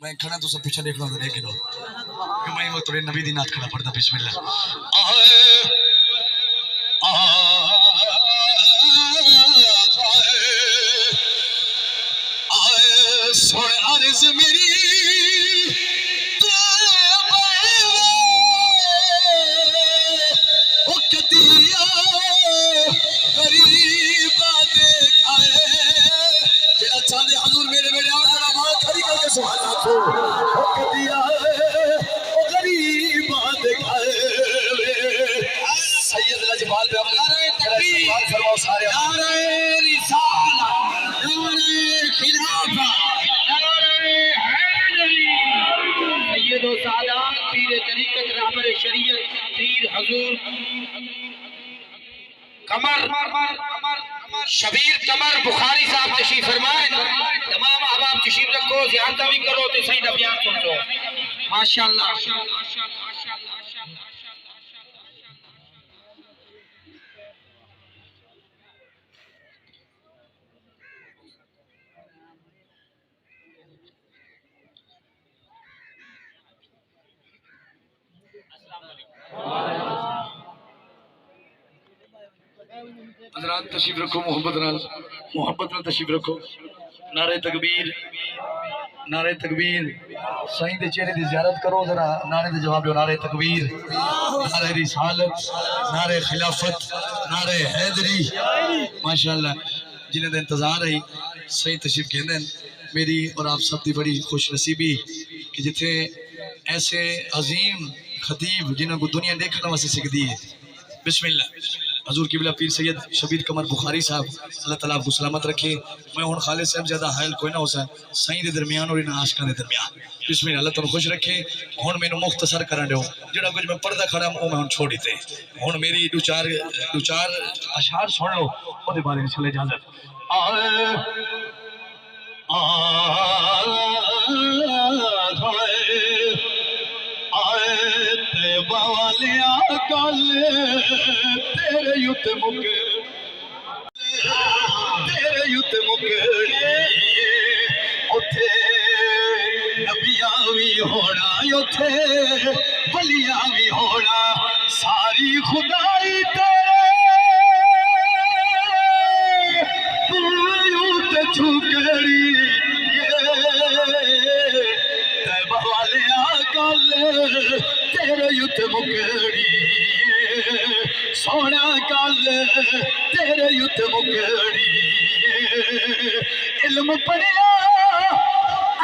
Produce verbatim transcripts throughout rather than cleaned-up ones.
میں کھڑا، تساں پچھے ݙیکھݨا تاں ݙیکھ گھنو کہ میں وقت تیرے نبی دی نعت کھڑا پڑھدا۔ بسم اللہ۔ آئے، آئے، آئے، سُݨ عرض میری، تے بھاوے او کدی آ غریباں دے گھر۔ جیڑھا چاہندے حضور میرے ویڑھے آوے، ذرا آواز کھڑی کر کے سبحان اللہ آکھو۔ او کدی آ او غریباں دے گھر۔ سید لجپال پہ نعرہ تکبیر۔ فرماؤ سارے۔ نعرہ رسالت، نعرہ خلافت، نعرہ حیدری۔ سید و سادات، پیر طریقت، رہبر شریعت، پیر حضور قمر، شبیر قمر بخاری صاحب تشریف فرما ہن۔ تمام احباب تشریف رکھو، زیارتاں وی کرو تے سئیں دا بیان سݨو۔ ماشاءاللہ۔ حضرات تشریف رکھو، محبت نال، محبت نال تشریف رکھو۔ نعرہ تکبیر، نعرہ تکبیر۔ سائیں دے چہرے دی زیارت کرو ذرا، نعرے دے جواب ݙیو۔ نعرہ تکبیر، نعرہ رسالت، نعرہ خلافت، نعرہ حیدری۔ ماشاءاللہ، جنہاں دا انتظار ہے، سائیں تشریف گھن ہن۔ میری اور آپ سب دی بڑی خوش نصیبی کہ جتھے ایسے عظیم خطیب جنہاں کوں دنیا ݙیکھݨ واسطے سکدی ہے۔ بسم اللہ۔ حضور قبلہ پیر سید شبیر قمر بخاری صاحب، اللہ تعالیٰ آپ کوں سلامت رکھے۔ میں ہݨ خالد صاحب زیادہ حائل کوئی نہ ہوساں، سائیں دے درمیان اور انہاں عاشقاں دے درمیان۔ بسم اللہ، اللہ تہاکوں خوش رکھے۔ ہݨ مینوں مختصر کرݨ ݙیو، جیڑھا کجھ میں پڑھدا کھڑا ہاں، او میں ہݨ چھوڑ ݙتے۔ ہݨ میری ݙو چار، ݙو چار اشعار سُݨ لو، اوندے بعد انشاءاللہ اجازت۔ آئے، آئے، آئے، آئے، طیبہ والیا، کل تیرے اتے مک، تیرے اتے مکڑی، اتھے نبیاں وی ہونا، اتھے ولیاں وی ہونا، ساری خدائی تیرے اتے جھکڑی۔ طیبہ والیا، کل تیرے اتے مکڑی، سوہݨا کل تیرے اتے مکڑی۔ علم پڑھیا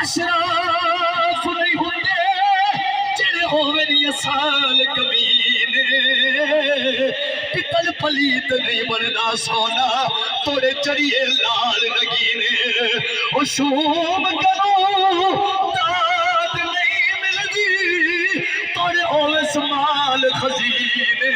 اشراف نہیں ہوندے، جیڑھے ہوون اصل کمینے۔ پتل پلیت نہیں بݨدا سوہݨا، توڑے چڑھیے لال نگینے۔ او شوم کنوں داد نہیں ملدی، توڑے ہووس مال خزینے۔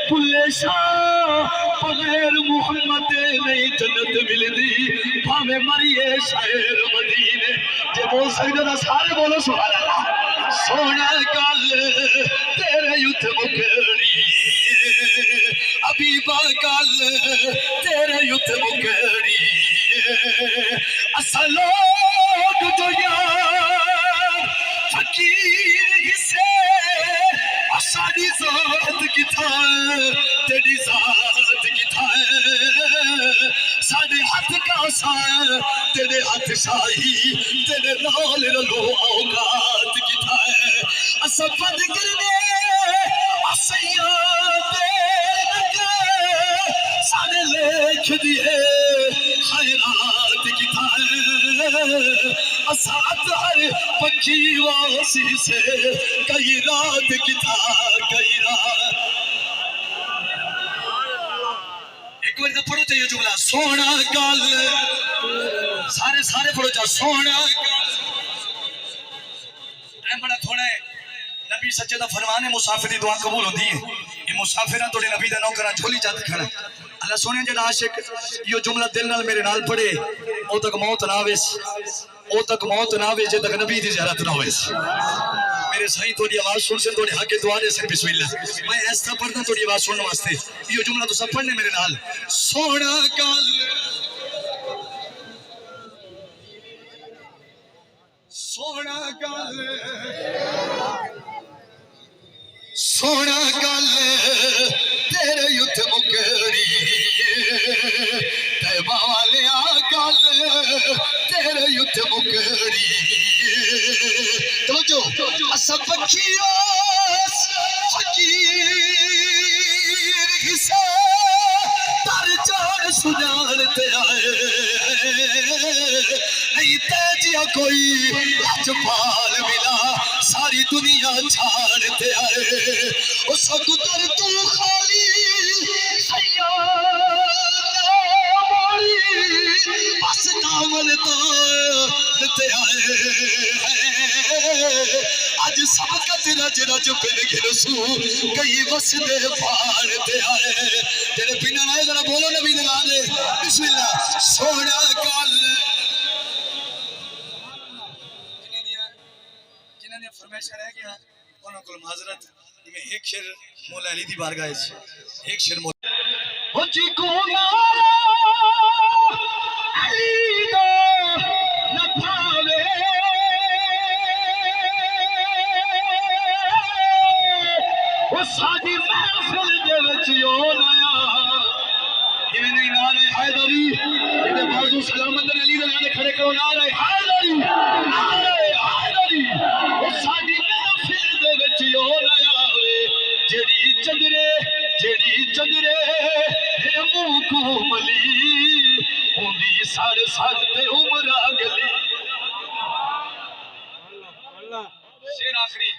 بلے شاہ بغیر محمد دے نہیں جنت ملدی، بھاویں مریے شہر مدینے۔ جے بول سڳدے تاں سارے بولو سبحان اللہ۔ سوہݨا کل تیرے اتے مکڑی، حبیبا کل تیرے اتے مکڑی۔ اساں لوگ جو یار فقیر ہسے، اساݙی ذات کتھاں ہے، تیݙی ذات کتھاں ہے؟ ساݙے ہتھ کاسا ہے، تیݙے ہتھ شاہی، تیݙے نال رلو اوقات کتھاں ہے؟ اساں بند کریندے، اسیاں دیر نہ کرے، ساݙے لیکھ دی ہے خیرات کتھاں ہے؟ اساں اطہر پکھی واسی سے، کئی رات کتھاں، کئی رات۔ ہک واری تاں پڑھو چا ایہو جملہ، سوہݨا کل۔ سارے، سارے پڑھو چا، سوہݨا کل۔ ٹائم بڑا تھوڑا ہے۔ نبی سچے دا فرمان ہے، مسافر دی دعا قبول ہوندی ہے۔ اے مسافراں توڑے نبی دا نوکراں جھولی چت کھڑا۔ اللہ سوہݨے، جیڑھا عاشق ایہو جملہ دل نال میرے نال پڑھے، او تک موت نہ آویس۔ او تک موت نہ آوے جے تک نبی دی زیارت نہ ہووے۔ میرے سائیں تہاݙی آواز سݨسن، تہاݙے حق دعا ݙیسن۔ بسم اللہ۔ میں ایسا پڑھدا تہاݙی آواز سݨن واسطے۔ ایہو جملہ تساں پڑھݨے میرے نال۔ سوہݨا کل سوہݨا ڳل، سوہݨا ڳل تیرے اتھ مکڑی، طیبہ والیا ڳل تیرے اتھ مکڑی۔ توجہ، اساں پکھی اس فقیر حصے در جان سجان تے آئے، نہیں تے جیا کوئی لجپال ملا، ساری دنیا چھاڑ تے آئے۔ او ساکوں در توں خالی سیاد موڑی، بس دامن تاں تے آئے۔ اڄ سبقت رڄ رڄ پن گھنسوں، کئی وسدے پھاڑ تے آئے۔ جیڑھے پنݨ آئے ذرا بولو نبی دے ناں تے۔ بسم اللہ۔ سوہݨا ڳل۔ جنہاں دیاں، جنہاں دیاں فرمائشاں رہ ڳیاں، انہاں کول معذرت۔ میں ہک شعر مولا علی دی بارگاہ اچ، ہک شعر مولا۔ او جی کوں نعرہ علی دا نہ بھاوے، او ساݙی محفل دے وچ او نیا۔ ایویں نہیں، نعرہ حیدری۔ جیڑھے بازو سلامت نے علی دے ناں تے کھڑے کرو، نعرہ حیدری، نعرہ حیدری۔ او ساݙی محفل دے وچ او نہ آوے، جیڑھی چندرے، جیڑھی چندرے ہے منہ کوں ملی، اوندی سڑ سڑ تے عمر اڳلی۔ شعر آخری،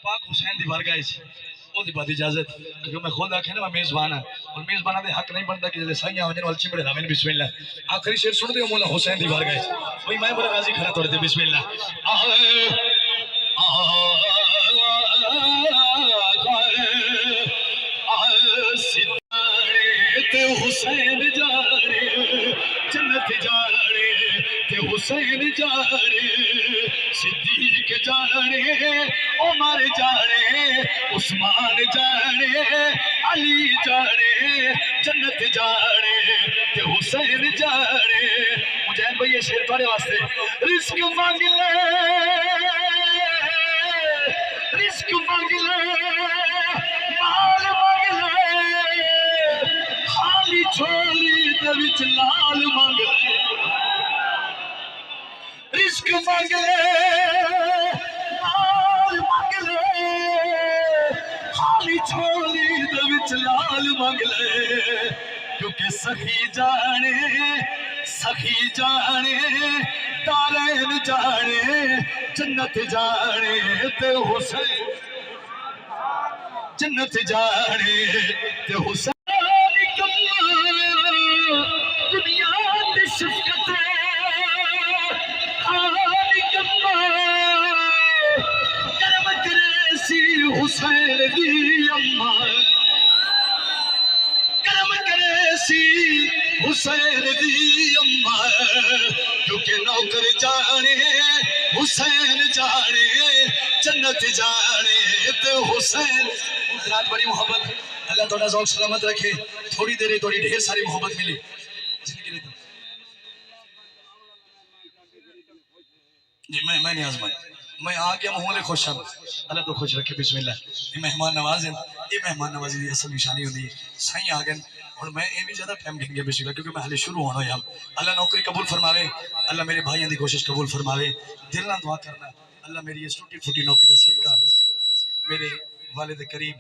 پاک حسین دی بارگاہ اچ، اوندے بعد اجازت، کیونکہ میں خود آکھیا نا میں میزبان ہاں، اور میزباناں دے حق نہیں بندا کہ جیڑھے سائیاں ونڄن ول چمڑے لاون۔ بسم اللہ۔ آخری شعر سݨ ݙیو مولا حسین دی بارگاہ اچ۔ بھئی میں بڑا راضی کھڑا تہاݙے تے، بسم اللہ۔ آہ، آہ، آہ، آہ، آہ، تے حسین جاݨے، جنت جاݨے، تے حسین جاݨے، صدیق جاݨے، عمر جاݨے، عثمان جاݨے، علی جاݨے، جنت جاݨے، تے حسین جاݨے۔ مجاہد بھائی، یہ شعر تہاݙے واسطے۔ رزق منگ لے، رزق منگ لے، مال منگ لے، خالی جھولی دے وچ لال منگ لے۔ رزق منگ لے، مال منگ لے، خالی جھولی دے وچ لال منگ لے، کیونکہ سخی جاݨے، سخی جاݨے، دارین جاݨے، جنت جاݨے تے حسین، جنت جاݨے تے حسین۔ دنیا دی شفقت خان کما، کرم کریسی حسین دی اماں، کرم کریسی حسین دی اماں، کیونکہ نوکر جاݨے حسین جاݨے، جنت جاݨے تے حسین۔ حضرات، بڑی محبت، اللہ تہاݙا ذوق سلامت رکھے۔ تھوڑی دیر تہاݙی ڈھیر ساری محبت ملی۔ زندگی دے جی، میں، میں نیاز مند۔ میں آ گیا، ماحول خوش ہم۔ اللہ تو خوش رکھے، بسم اللہ۔ یہ مہمان نواز ہیں، یہ مہمان نوازی دی اصل نشانی ہوندی ہے۔ سائیں آ گئے، ہن میں یہ بھی زیادہ ٹائم گھن گیا، بسم اللہ، کیونکہ میں حالے شروع ہونا ہم۔ اللہ نوکری قبول فرماوے، اللہ میرے بھائیاں دی کوشش قبول فرماوے۔ دل نال دعا کرنا، اللہ میری اس ٹوٹی پھوٹی نوکری دا صدقہ میرے والد کریم